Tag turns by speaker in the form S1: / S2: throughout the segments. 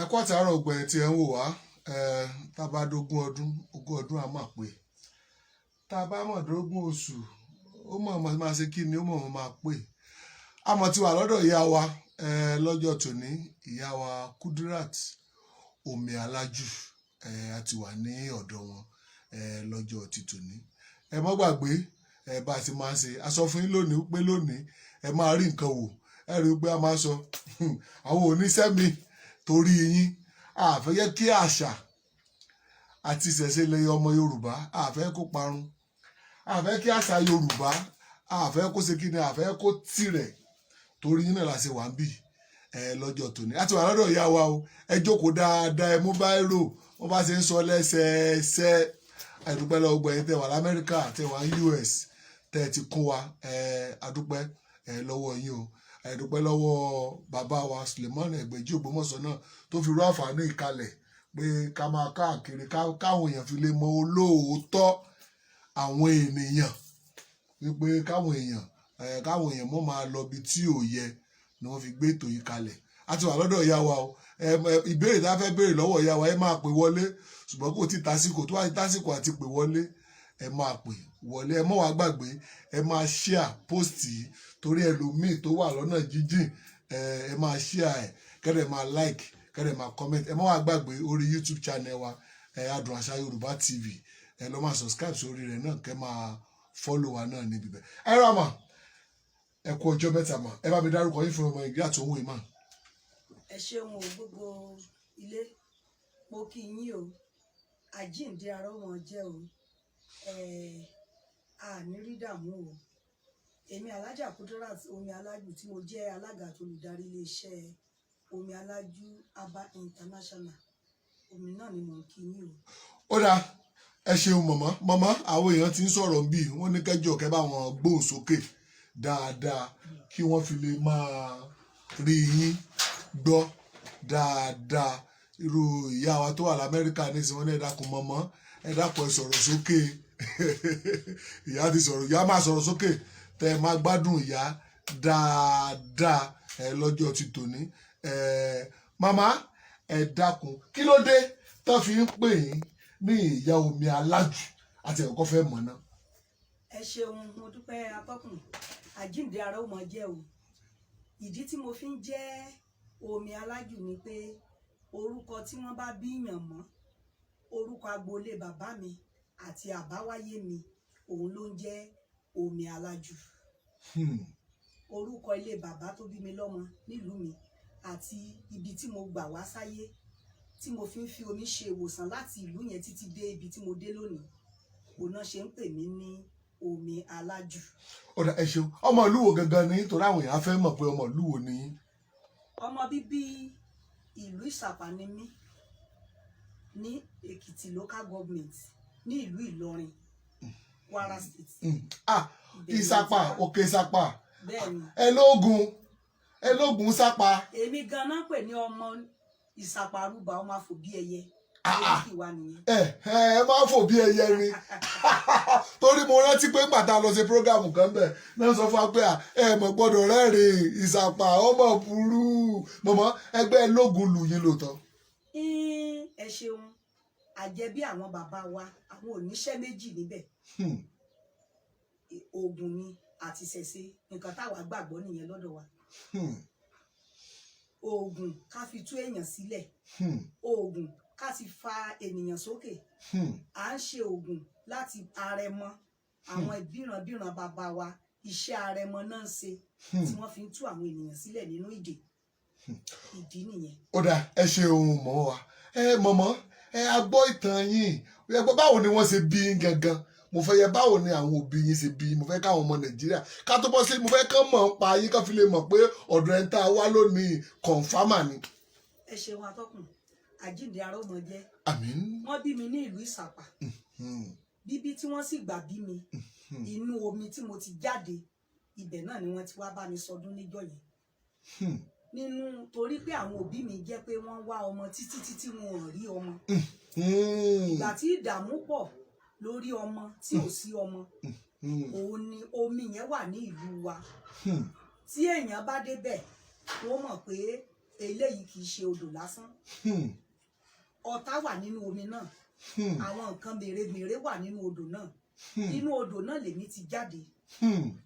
S1: Ẹ kú àtàárọ̀ ọgbọ̀n tí ẹ ń wò wá. Ẹ tá a bá dógún ọdún, ogún ọdún á máa pè. Tá a bá mọ̀ dógún oṣù, ó mọ̀ mọ̀ máa ṣe kí ni, ó mọ̀ mọ̀ máa pè. A mọ̀ ti wà lọ́dọ̀ ìyá wa ẹ lọ́jọ́ tòní, ìyá wa Kudirat Omi Alájù. Ẹ a ti wà ní ọ̀dọ̀ wọn ẹ lọ́jọ́ ti tòní. Ẹ mọ́ gbàgbé ẹ bá a ti máa ń ṣe. A sọ fún yín lónìí pé lónìí ẹ máa rí nǹkan wò. Ẹ rí i pé a máa sọ àwọn oníṣẹ́ mi torí yín. A fẹ́ jẹ́ kí àṣà àti ìṣẹ̀ṣe ilẹ̀ ọmọ Yorùbá, a fẹ́ kó parun. A fẹ́ kí àṣà Yorùbá, a fẹ́ kó ṣe kí ni, a fẹ́ kó tirẹ̀. Torí yín náà la ṣe wà ń bì ẹ lọ́jọ́ tòní. A ti wà lọ́dọ̀ ìyá wa o. Ẹ jókòó dáadáa, ẹ mú biro, wọ́n bá ṣe ń sọ lẹ́sẹẹsẹ. Àdúpẹ́ lọ́wọ́ gbogbo ẹ̀yin tẹ́ wà l'Amẹ́ríkà, tẹ́ wà ní US, tẹ́ ẹ ti kún wa. Ẹ àdúpẹ́ ẹ lọ́wọ́ yín o. Àdúpẹ́ lọ́wọ́ bàbá wa Suleiman Ẹgbẹ̀jì Ògbómọ̀ṣọ́ náà tó fi rú àǹfààní ìkalẹ̀ pé ká máa káàkiri, káwọn èèyàn fi lè mọ olóòótọ́ àwọn ènìyàn, wípé káwọn èèyàn mọ́ máa lọ bí tí ò yẹ ni wọ́n fi gbé ètò yìí kalẹ̀. A ti wà lọ́dọ̀ ìyá wa o. Ìbéèrè tá a fẹ́ béèrè lọ́wọ́ ìyá wa, ẹ máa pè wọlé, ṣùgbọ́n kò tí tásìkò tó wá ti tásìkò àti pè wọlé, ẹ máa pè wọlé. Ẹ mọ́ wàá gbàgbé, ẹ máa share post yìí torí ẹlòmíì tó wà lọ́nà jíjìn. Ẹ máa share ẹ, kẹ́dẹ̀ máa like, kẹ́dẹ̀ máa comment. Ẹ mọ́ wàá gbàgbé orí YouTube channel wa, ẹ Adùn Àṣà Yorùbá TV, ẹ lọ máa subscribe sórí rẹ̀ náà, kẹ́ máa follow wa náà níbi bẹ́ẹ̀. Ẹ rà mà, ẹ kú ọjọ́ mẹ́ta mà. Ẹ bá mi dárúkọ yín fún ọmọ Nàìjíríà tó ń wò yín mà.
S2: Ẹ ṣeun o, gbogbo ilé, mo kí yín o. Àjíǹde ara ó mọ jẹ́ o. A ní rí dààmú o. Èmi Alájà Kudirat Omi Alájù, tí mo jẹ́ alága àti olùdarí iléeṣẹ́ Omi Alájú Herbal International, omi náà ni mò ń kí yín o.
S1: Ó dáa, ẹ ṣeun mọ̀mọ́. Mọ̀mọ́, àwọn èèyàn ti ń sọ̀rọ̀ bí wọ́n ní kẹjọ kẹ́ bá wọn gbóhùn sókè dáadáa kí wọ́n fi lè máa rí yín gbọ́ dáadáa. Irú ìyá wa tó wà l'Amẹ́ríkà nísìnyí, wọ́n ní ẹ dákun mọ̀mọ́, ẹ dákun, ẹ sọ̀rọ̀ sókè. Ìyá ti sọ̀rọ̀, ìyá máa sọ̀rọ̀ sókè tẹ́ ẹ máa gbádùn ìyá dáadáa ẹ lọ́jọ́ ti tòní. Ẹ màmá, ẹ dákun, kí ló dé tó fi ń pè yín ní ìyá Omi Alájù? Àti ẹ̀kọ́ fẹ́ mọ̀ náà.
S2: Ẹ ṣeun, mo dúpẹ́ atọ́kùn. Àjíǹde ara ó mọ jẹ́ o. Ìdí tí mo fi ń jẹ́ Omi Alájù ni pé orúkọ tí wọ́n bá bí yàn mọ́, orúkọ agboolé bàbá mi àti àbáwáyé mi, òun ló ń jẹ́ Omi Alájù. Orúkọ ilé bàbá tó bí mi lọ́mọ nílùú mi àti ibi tí mo gbà wá sáyé, tí mo fi ń fi omi ṣe ìwòsàn láti ìlú yẹn títí dé ibi tí mo dé lónìí, òun náà ṣe ń pè mí ní Omi Alájù.
S1: Ó dáa, ẹ ṣeun. Ọmọ ìlú wo gangan ni? Torí àwọn èèyàn fẹ́ mọ̀ pé ọmọ ìlú wo ni yín.
S2: Ọmọ bíbí ìlú Ìsàpà ni mí, ní Èkìtì Local Government, ní ìlú Ìlọrin, Kwara State.
S1: Ah.
S2: Ibẹ̀ ni mo
S1: Ìsàpà?
S2: ti wá.
S1: Òkè Ìsàpà?
S2: Bẹ́ẹ̀ ni.
S1: Ẹ lóògùn, ẹ lóògùn sápà.
S2: Èmi ganan pè ní ọmọ Ìsàpà arúgbó, ọmọ àfòbí ẹyẹ.
S1: Ah, ah.
S2: Oríkì wa nìyẹn.
S1: Ẹ ẹ máa fò bí ẹyẹ ni, torí mo rántí pé gbàtà lọ ṣe program kan bẹ̀ náà, sọ fún wa pé ẹ mọ̀ gbọ́dọ̀ rẹ́rìn Ìsàpà, ọmọ burú. Mọ̀mọ́, ẹgbẹ́ lóògùn lù yín lóòótọ́?
S2: Ẹ ṣeun. Àjẹbí àwọn bàbá wa, àwọn oníṣẹ́ méjì níbẹ̀. Oògùn ni àti ṣẹ̀ṣe. Nǹkan táwa gbàgbọ́ nìyẹn lọ́dọ̀ wa. Oògùn ká fi tú èèyàn sílẹ̀, oògùn ká ti fa ènìyàn sókè. À ń ṣe oògùn láti arẹmọ, àwọn ìbíranbíran bàbá wa, iṣẹ́ arẹmọ náà ń ṣe tí wọ́n fi ń tú àwọn ènìyàn sílẹ̀ nínú ìdè. Ìdí nìyẹn.
S1: Ó dáa, ẹ ṣeun mọ̀mọ́ wa. Ẹ mọ̀mọ́, ẹ a gbọ́ ìtàn yín. Ẹ gbọ́, báwo ni wọ́n ṣe bí yín gangan? Mo fẹ́ yẹ báwo ni àwọn òbí yín ṣe bí yín. Mo fẹ́ káwọn ọmọ Nàìjíríà ká tó bọ́ sí, mo fẹ́ kán mọ̀ ń pa yín, kán fi lè mọ̀ pé ọ̀dọ̀ ẹ̀ ń tá a wá lónìí, confirm ni.
S2: Ẹ ṣeun atọ́kùn. Àjíǹde ara ó mọ jẹ́.
S1: Àmín.
S2: Wọ́n bí mi ní ìlú Ìsàpà. Bíbí tí wọ́n sì gbà bí mi, inú omi tí mo ti jáde, ibẹ̀ náà ni wọ́n ti wá bá mi sọdún níjọ́ yẹn. Nínú torí pé àwọn òbí mi jẹ́ pé wọ́n wá ọmọ títí títí, wọn ò rí ọmọ. Ìgbà tí ìdààmú pọ̀ lórí ọmọ, tí ò sí ọmọ, òun ni omi yẹn wà ní ìlú wa. Tí èèyàn bá débẹ̀, wọ́n mọ̀ pé Eléyìí kì í ṣe odò lásán. Ọ̀tá wà nínú omi náà. Àwọn nǹkan mèremère wà nínú odò náà. Inú odò náà lèmi ti jáde.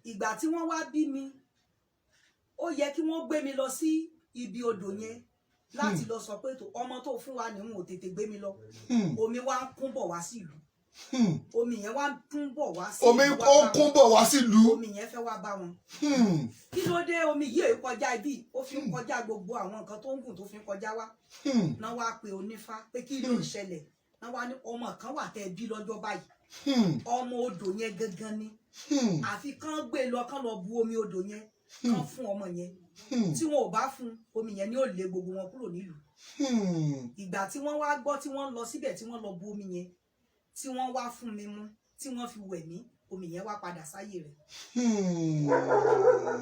S2: Ìgbà tí wọ́n wá bí mi, ó yẹ kí wọ́n gbé mi lọ sí ibi odò yẹn láti lọ sọ pé tó ọmọ tó fún wa ní wọn ò tètè gbé mi lọ. Omi wá ń kún bọ̀ wá sí ìlú. Omi yẹn wá ń kún bọ̀ wá sí
S1: Omi
S2: ìlú wá
S1: ó
S2: bá
S1: kún
S2: wọn.
S1: bọ̀ wá sílùú.
S2: Omi yẹn fẹ́ wá bá wọn. Kí ló dé omi yìí èyí kọjá ibi, ó fi ń kọjá gbogbo àwọn nǹkan tó ń gùn tó fi ń kọjá wá? Náà wá pe onífá pé kí ló ń ṣẹlẹ̀. Náà wá ní ọmọ kan wà tẹ́ ẹ bí lọ́jọ́ báyìí. Ọmọ odò yẹn gangan ni. Àfi kán gbé lọ, kán lọ bu omi odò yẹn, kán fún ọmọ yẹn. Tí wọn ò bá fún, omi yẹn ni ó lé gbogbo wọn kúrò nílùú. Ìgbà tí wọ́n wá gbọ́, tí wọ́n lọ síbẹ̀, tí wọ́n lọ bu omi yẹn, tí wọ́n wá fún mi mú, tí wọ́n fi wẹ̀ mí, omi yẹn wá padà sáyè rẹ̀.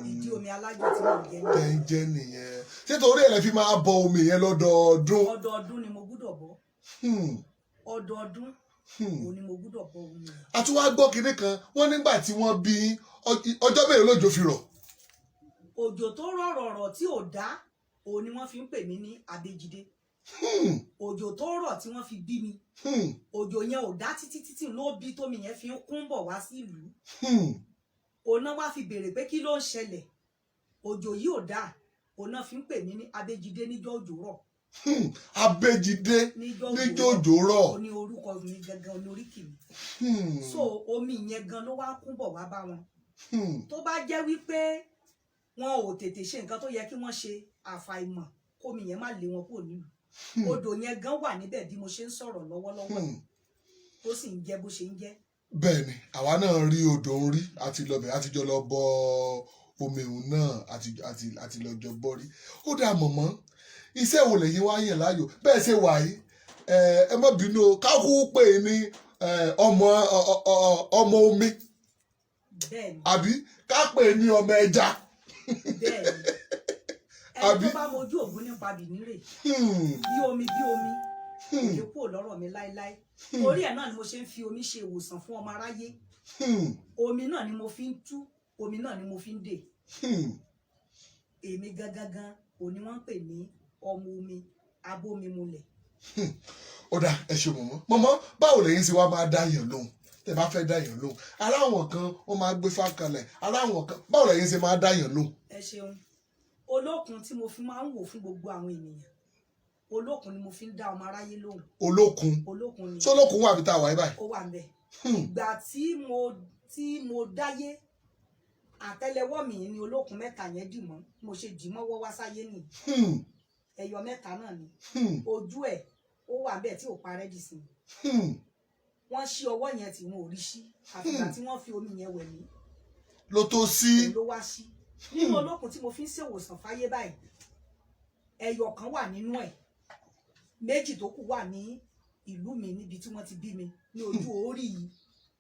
S2: Ìdí omi alájò tí mo jẹ ní
S1: Tẹ́ ń jẹ́ nìyẹn. Ṣé torí ẹ̀ lẹ fi máa bọ omi yẹn lọ́dọọdún?
S2: Ọdọọdún ni mo gbúdọ̀ bọ. Ọdọọdún òun ni mo gbúdọ̀ bọ omi yẹn.
S1: A tún wá gbọ́ kinní kan, wọ́n nígbà tí wọ́n bí yín, ọjọ́ mélòó lójò fi rọ̀?
S2: Òjò tó rọ̀rọ̀rọ̀ tí ò dá, òun ni wọ́n fi ń pè mí ní Abéjídé. Òjò tó rọ̀ tí wọ́n fi bí mi, òjò yẹn ò dá títí títí ló bí tómi yẹn fi ń kún bọ̀ wá sí ìlú. Òun náà wá fi béèrè pé kí ló ń ṣẹlẹ̀, òjò yìí ò dá. Òun náà fi ń pè mí ní Abéjídé níjọ́ òjò rọ̀.
S1: Abéjídé
S2: níjọ́
S1: níjọ́ òjò rọ̀.
S2: Ó ní orúkọ mi gangan ní oríkì mi. So omi yẹn gan ló wá kún bọ̀ wá bá wọn. Tó bá jẹ́ wípé wọn ò tètè ṣe nǹkan tó yẹ kí wọ́n ṣe, àfàìmọ̀ kómi yẹn má lé wọn kúrò nílùú. Odò yẹn gan wà níbẹ̀ bí mo ṣe ń sọ̀rọ̀ lọ́wọ́lọ́wọ́ yìí, tó sì ń jẹ́ bó ṣe ń jẹ́.
S1: Bẹ́ẹ̀ ni, àwa náà rí odò ń rí, àti lọbẹ̀, àti jọ lọ bọ omi òun náà, àti lọ jọ bọ́ rí. Ó dáa, mọ̀mọ́, iṣẹ́ wo lẹ́yìn wá yàn láàyò bẹ́ẹ̀ ṣe wà yìí? Ẹ má bínú o, kákú pè é ní ọmọ omi?
S2: Bẹ́ẹ̀ ni.
S1: Àbí ká pè é ní ọmọ ẹja?
S2: Bẹ́ẹ̀ ni, ẹni
S1: Àbí?
S2: tó bá mojú ògún nípa bìnírè, bí omi bí omi kò lè kúrò lọ́rọ̀ mi láéláé. Torí ẹ̀ náà ni mo ṣe ń fi omi ṣe ìwòsàn fún ọmọ aráyé. Omi náà ni mo fi ń tú, omi náà ni mo fi ń dè. Èmi gangan gan òní wọ́n ń pè ní ọmọ omi abómimulẹ̀.
S1: Ó dáa, ẹ ṣe, mọ̀mọ́. Mọ̀mọ́, báwo lẹ́yìn ṣe wá máa dá yàn lóhùn tẹ́ bá fẹ́ dá yàn lóhùn? Aláwọn kan wọ́n máa gbé fákalẹ̀, aláwọn kan, báwo lẹ́yìn ṣe máa dá yàn lóhùn?
S2: Ẹ ṣeun. Olókun tí mo fi máa ń wò fún gbogbo àwọn ènìyàn, olókun ni mo fi ń dá ọmọ aráyé lóhùn.
S1: Olókun?
S2: Olókun ni.
S1: Sólókun wà bí tá a wà yí báyìí?
S2: Ó wà ń bẹ. Ìgbà tí mo dáyé, àtẹ́lẹwọ́ mi ni olókun mẹ́ta yẹn dì mọ́. Mo ṣe dì mọ́wọ́ wá sáyé nì. Ẹyọ mẹ́ta náà ni. Ojú ẹ̀ ó wà ń bẹ tí ò parẹ́ dì sí. Wọ́n ṣí ọwọ́ yẹn tí wọn ò rí sí, àfìgbà tí wọ́n fi omi yẹn wẹ̀ mí.
S1: Ló tó sí.
S2: Òun ló wá sí. Nínú olókun tí mo fi ń ṣèwòsàn fáyé báyìí, ẹyọ kan wà nínú ẹ̀, méjì tó kù wà ní ìlú mi níbi tí wọ́n ti bí mi ní ojú orí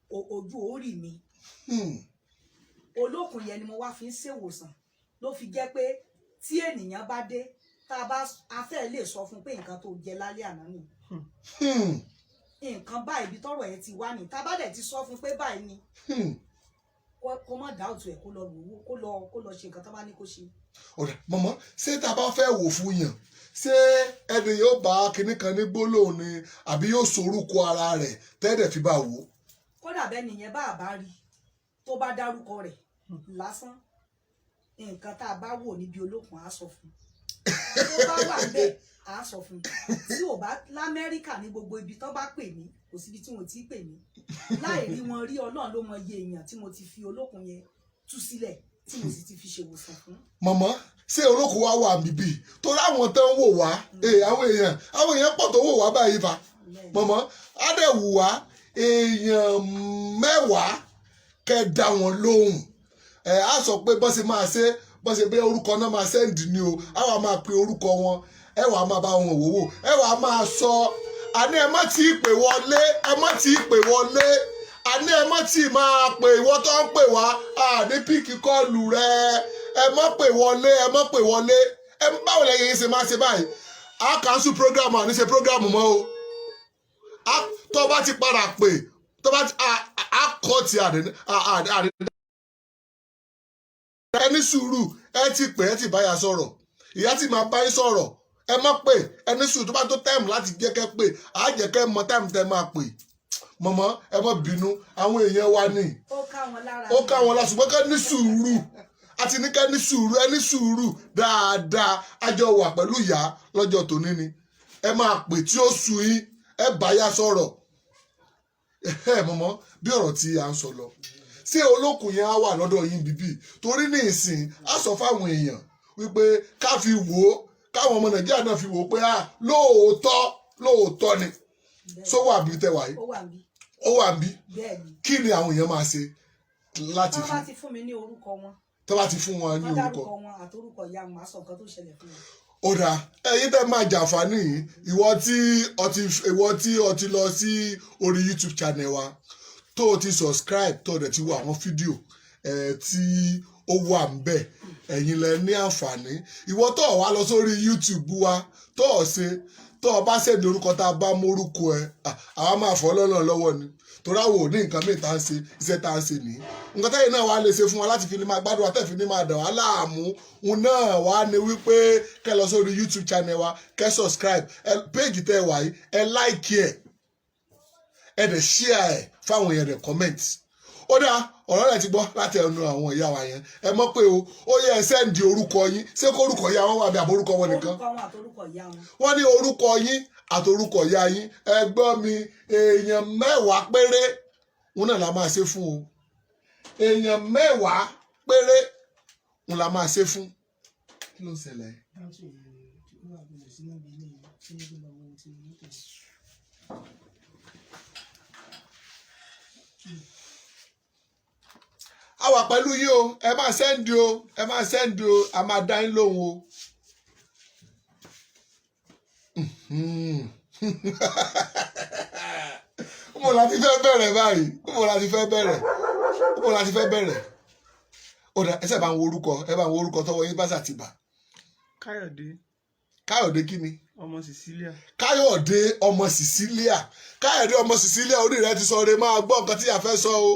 S2: ojú orí mi. Olókun yẹn ni mo wá fi ń ṣèwòsàn, ló fi jẹ́ pé tí ènìyàn bá dé, tá a bá a fẹ́ lè sọ fún pé nǹkan tó jẹ lálẹ́ àná ni, nǹkan báyìí, ibi tọ́rọ̀ ẹ ti wá ní, tá a bá dẹ̀ ti sọ fún pé báyìí ni, kó má dáùtù ẹ̀, kó lọ wò ó, kó lọ ṣe nǹkan tó bá ní kó ṣe.
S1: Ó dáa, mọ̀mọ́, ṣé tá a bá fẹ́ wò fún yàn, ṣé ẹni yóò bá kinní kan ní gbólóhùn ni, àbí yóò sorúkọ ara rẹ̀ tẹ́lẹ̀ fi bá wò ó?
S2: Kódà bẹ́ẹ̀ nìyẹn bá a bá rí, tó bá dárúkọ rẹ̀ lásán, nǹkan tá a bá wò níbi olókun, á sọ fún un. Tó bá wà bẹ́ẹ̀, á sọ fún un. Tí ò bá lamẹ́ríkà, ní gbogbo ibi tó bá pè mí, kò síbi tí wọn ò tí ì pè mí láì rí wọn rí. Ọlọ́run ló mọ iye èèyàn tí mo ti fi olókun yẹn tú sílẹ̀, tí mo sì ti fi ṣèwòsàn fún.
S1: Mọ̀mọ́, ṣé olókun wa wà níbí? Torí àwọn tó ń wò wá, àwọn èèyàn pọ̀ tó wò wá báyìí fa. Mọ̀mọ́, á dẹ̀ wù wá èèyàn 10 kẹ́ dá wọn lóhùn. Ẹ á sọ pé bọ́n ṣe máa ṣe, bọ́n ṣe bẹ́ẹ̀, orúkọ náà máa send ni o. Á wà máa pe orúkọ wọn, ẹ wàá máa bá wọn wò wò, ẹ wàá máa sọ. Àní ẹ má tí ì pè wọlé, ẹ má tí ì pè wọlé, àní ẹ má tí ì máa pè. Ìwọ tó ń pè wá, àní pick call rẹ. Ẹ má pè wọlé, ẹ má pè wọlé. Ẹ báwo lẹ́yìn ṣe máa ṣe báyìí? A cancel program, àní ṣe program mọ́ o. Tó bá ti padà pè, tó bá ti a kọ́ ti àdé àdé. Ẹ ní sùúrù, ẹ ti pè, ẹ ti báyà sọ̀rọ̀. Ìyá tí máa bá yín sọ̀rọ̀. Ẹ má pè, ẹ ní sùúrù. Tó bá tó time láti jẹ́ kẹ́ pè, á jẹ́ kẹ́ mọ time tẹ́ máa pè. Mọ̀mọ́, ẹ má bínú, àwọn èèyàn wa ni.
S2: Ó ká wọn lára.
S1: Ó ká wọn la, ṣùgbọ́n ká ní sùúrù, àti ní ká ní sùúrù, ẹ ní sùúrù dáadáa. A jọ wà pẹ̀lú ìyá lọ́jọ́ tòní ni. Ẹ máa pè tí ó sú yín, ẹ bá yá sọ̀rọ̀. Ẹ mọ̀mọ́, bí ọ̀rọ̀ tí a ń sọ lọ, ṣé olókùn yẹn á wà lọ́dọ̀ yín bíbí? Torí ní ìsìn, á sọ fáwọn èèyàn wípé ká fi wò ó, káwọn ọmọ Nàìjíríà náà fi wò ó pé à lóòótọ́ lóòótọ́ ni. Sọ wà bí tẹwàá yìí?
S2: Ó wà níbí.
S1: Ó wà bí?
S2: Bẹ́ẹ̀ ni.
S1: Kí ni àwọn èèyàn máa ṣe láti
S2: Wọ́n
S1: fi
S2: bá ti fún mi ní orúkọ wọn,
S1: tó bá ti fún wọn ní
S2: wọ́n
S1: orúkọ
S2: dárúkọ wọn àtorúkọ ìyá wọn, màá sọ nǹkan tó ṣẹlẹ̀ fún wọn.
S1: Ó dáa. Ẹ̀yin tẹ́ máa jàǹfààní yìí, ìwọ tí o ti lọ sí orí YouTube channel wa, tó o ti subscribe, tó o dẹ̀ ti wo àwọn fídíò ẹ̀ tí ó wà ń bẹ̀, ẹ̀yin lẹ ní àǹfààní. Ìwọ tó o wá lọ sórí YouTube wa, tó o ṣe, tó o bá send orúkọ, tá a bá mórúkọ ẹ, àwa máa fọ́ lọ́nà lọ́wọ́ ni, torí àwọn ò ní nǹkan míì tá à ń ṣe. Iṣẹ́ tá à ń ṣe nìyí. Nǹkan tẹ́yìn náà wàá lè ṣe fún wa láti fi ní máa gbádùn àtẹ̀fín ní máa dà wá láàmú òun náà wá ní wípé kẹ́ lọ sórí YouTube channel wa, kẹ́ subscribe ẹ page tẹ́ wà yìí, ẹ like ẹ, ẹ dẹ̀ share ẹ fáwọn èèyàn, dẹ̀ comment. Ó dáa, ọ̀rọ̀ rẹ̀ ti gbọ́ láti ẹnu àwọn ìyá wa yẹn. Ẹ mọ̀ pé o ó yẹ ẹ send orúkọ yín. Ṣé kó orúkọ ìyá wọn wà bí àbórúkọ wọn nìkan?
S2: Orúkọ wọn àtorúkọ ìyá wọn.
S1: Wọ́n ní orúkọ yín àtorúkọ ìyá yín. Ẹ gbọ́ mi, èèyàn 10 péré òun náà la máa ṣe fún o. Èèyàn 10 péré òun la máa ṣe fún. Kí ló ń ṣẹlẹ̀?
S3: Bátìrì yẹn ó wà gbọdọ̀ sí níbi ilé yẹn tí ó lọ wo ti mọ́tò yẹn.
S1: A wà pẹ̀lú yín o. Ẹ máa send o, ẹ máa send o, a máa dá yín lóhùn o. Mo la ti fẹ́ bẹ̀rẹ̀ báyìí, mo la ti fẹ́ bẹ̀rẹ̀, mo la ti fẹ́ bẹ̀rẹ̀. Ó dà, ẹ sábà ń wo orúkọ, ẹ bá ń wo orúkọ tọwọ́ yín bá ṣàtìbà.
S3: Káyọ̀dé.
S1: Káyọ̀dé kí ni?
S3: Ọmọ Cecilia.
S1: Káyọ̀dé ọmọ Cecilia. Káyọ̀dé ọmọ Cecilia, orí rẹ ti sọ ọ́ rẹ. Máa gbọ́ nǹkan tí a fẹ́ sọ o.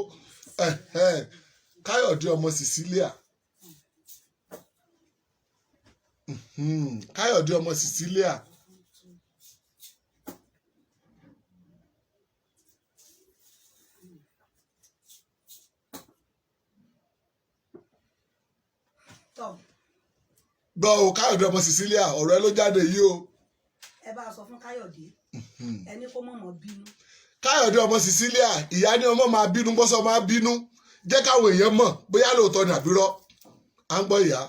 S1: Ẹ̀hẹ́n. Káyọ̀dé ọmọ Cecilia. Káyọ̀dé ọmọ Cecilia.
S2: Tọ́.
S1: Gbọ́ o, Káyọ̀dé ọmọ Cecilia, ọ̀rọ̀ ẹ ló jáde yìí o.
S2: Ẹ bá a sọ fún Káyọ̀dé, ẹni kó mọ̀mọ́ bínú.
S1: Káyọ̀dé ọmọ Cecilia, ìyá ní ọmọ máa bínú, bọ́sọ̀ máa bínú, jẹ́ káwọn èèyàn mọ̀ bóyá lóòótọ́ ni àbírọ́. À ń gbọ́, ìyá.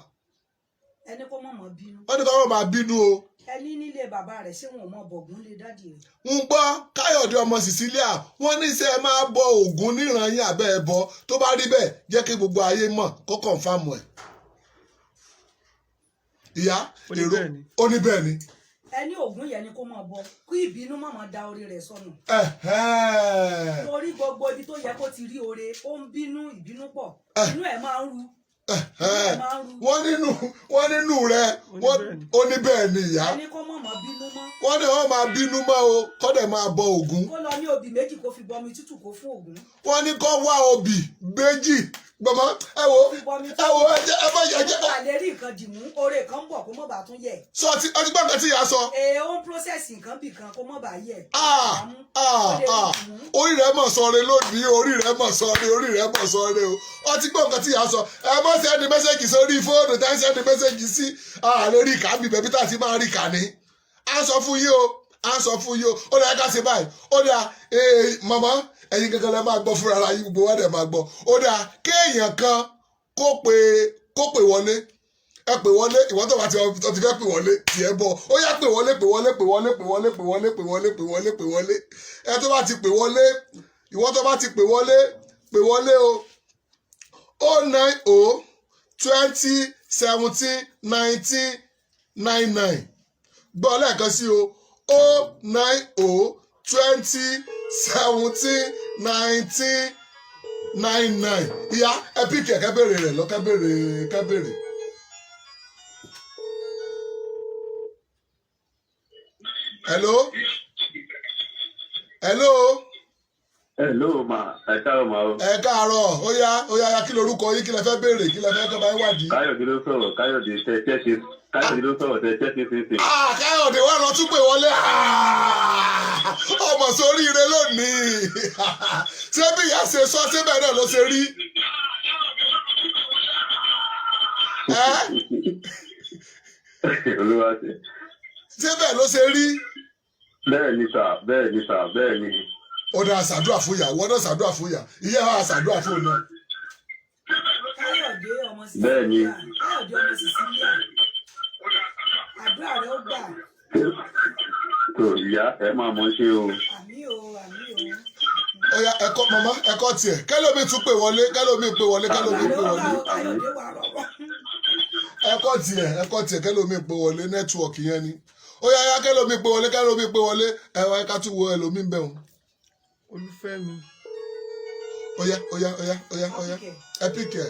S2: Ẹni kó mọ̀mọ́ bínú.
S1: Wọ́n ní káwọn máa bínú o.
S2: Ẹni nílé bàbá rẹ̀, ṣé wọn ò mọ bọ̀gún lé daddy rẹ̀?
S1: Ń gbọ́, Káyọ̀dé ọmọ Cecilia, wọ́n ní sẹ́ ẹ máa bọ Ògún níran yín àbẹ́ ẹ bọ? Tó bá rí bẹ́ẹ̀, jẹ́ kí gbogbo ayé mọ̀, kó confirm ẹ̀. Ìyá.
S3: Ó ní
S1: Èrò.
S3: bẹ́ẹ̀ ni.
S1: Ó ní bẹ́ẹ̀ ni.
S2: Ẹni Ògún yẹn ni kó mọ̀ bọ, kí ìbínú mọ̀mọ́ da orí rẹ̀ sọnù. Torí gbogbo ibi tó yẹ kó ti rí oore, ó ń bínú, ìbínú pọ̀, inú ẹ̀ máa ń ru, inú ẹ̀ máa ń ru.
S1: Wọ́n nínú rẹ̀.
S3: Ó ní
S1: Wọ́n
S3: bẹ́ẹ̀ ni.
S1: ó ní bẹ́ẹ̀ ni, ìyá.
S2: Ẹni kó mọ̀mọ́ bínú mọ́.
S1: Wọ́n ní wọ́n máa bínú mọ́ o, kọ́dẹ̀ máa bọ Ògún.
S2: Kó lọ ní obì 2, kó fi bọmi tútù, kó fún Ògún.
S1: Wọ́n ní kó wá obì 2 gbọmọ. Ẹ wo,
S2: Fi bọmi.
S1: ẹ wo, ẹ jẹ́ ẹ má ẹ jẹ́.
S2: Kó bà lè rí nǹkan dìmú, oore kan ń bọ̀, kó mọ̀ bá tún yẹ.
S1: Sọ ti ọtí gbọ́ nǹkan tí ìyá sọ.
S2: Ee, ó ń process nǹkan bì kan, kó mọ̀ bá yẹ.
S1: Ah ah ah, orí rẹ̀ mọ̀ sọre lónìí, orí rẹ̀ mọ̀ sọre, orí rẹ̀ mọ̀ sọre o. Ọtí gbọ́ nǹkan tí ìyá sọ. Ẹ má send message sórí fóònù tá ń send message sí àlè rí ìkà bíbẹ̀ bí tá a ti máa rí ìkà ní. À ń sọ fún yín o, à ń sọ fún yín o. Ó dáa, ká ṣe báyìí. Ó dáa, ee màmá, ẹ̀yin gangan lẹ máa gbọ́ fúnra ara yín, gbogbo wa dẹ̀ máa gbọ́. Ó dáa, kéèyàn kan kó pè wọlé. Ẹ pè wọlé. Ìwọ tó bá ti ọ ti fẹ́ pè wọlé, tiẹ̀ bọ̀. Ó yá, pè wọlé, pè wọlé, pè wọlé, pè wọlé, pè wọlé, pè wọlé, pè wọlé, pè wọlé. Ẹ tó bá ti pè wọlé, ìwọ tó bá ti pè wọlé, pè wọlé o. 090 20 17 19 99. Gbọ́ lẹ́ẹ̀kan sí o: 090 20 17 19 99. Ìyá, ẹ pick ẹ̀, kẹ́ béèrè rẹ̀ lọ, kẹ́ béèrè, kẹ́ béèrè. Hello, hello.
S4: Hello ma, ẹ káàárọ̀ ma o.
S1: Ẹ káàárọ̀. Ó yá, ó yá, kí lorúkọ yín? Kí lẹ fẹ́ béèrè? Kí lẹ fẹ́ kọ́ bá yín wádìí?
S4: Káyọ̀dé ló sọ̀rọ̀, Káyọ̀dé tẹ tẹ́ ṣe. Káyọ̀dé ló sọ̀rọ̀ tẹ jẹ́ sísinsin.
S1: Ah, Káyọ̀dé wà lọ tún pè wọlé. Ah, ọmọ sóríire lónìí. Ṣé bí ìyá ṣe sọ síbẹ̀ náà ló ṣe rí? Ẹ́
S4: Olúwa ṣe.
S1: ṣé bẹ́ẹ̀ ló ṣe rí?
S4: Bẹ́ẹ̀ ni sà, bẹ́ẹ̀ ni sà, bẹ́ẹ̀ ni.
S1: Ó dáa, ṣàdúrà fún ìyá, ìwọ náà ṣàdúrà fún ìyá, ìyá wa ṣàdúrà fún òun náà.
S2: Káyọ̀dé ọmọ
S4: Bẹ́ẹ̀ ni.
S2: Cecilia, Káyọ̀dé ọmọ Cecilia, àdúrà rẹ ó gbà.
S4: Tó ìyá ẹ máa mọ̀ ṣe o.
S2: Àmín o, àmín o.
S1: Ó yá, ẹ̀kọ́ màmá, ẹ̀kọ́ tiẹ̀, kẹ́lómi tún pè wọlé, kẹ́lómi pè wọlé, kẹ́lómi
S2: Àdúrà
S1: pè
S2: rẹ ó
S1: wọlé.
S2: gbà o, Káyọ̀dé wà rọ̀rọ̀.
S1: Ẹ̀kọ́ tiẹ̀, ẹ̀kọ́ tiẹ̀, kẹ́lómi pè wọlé, network yẹn ni. Ó yá yá, kẹ́lómi pè wọlé, kẹ́lómi pè wọlé, ẹ̀wọ̀n ẹ̀ka tún wo ẹlòmí ń bẹ̀ wọ́n.
S3: Olúfẹ́mi.
S1: Ó yá, ó yá, ó yá, ó yá, ó yá,
S2: Ápìkẹ̀.
S1: ẹ pìkẹ̀.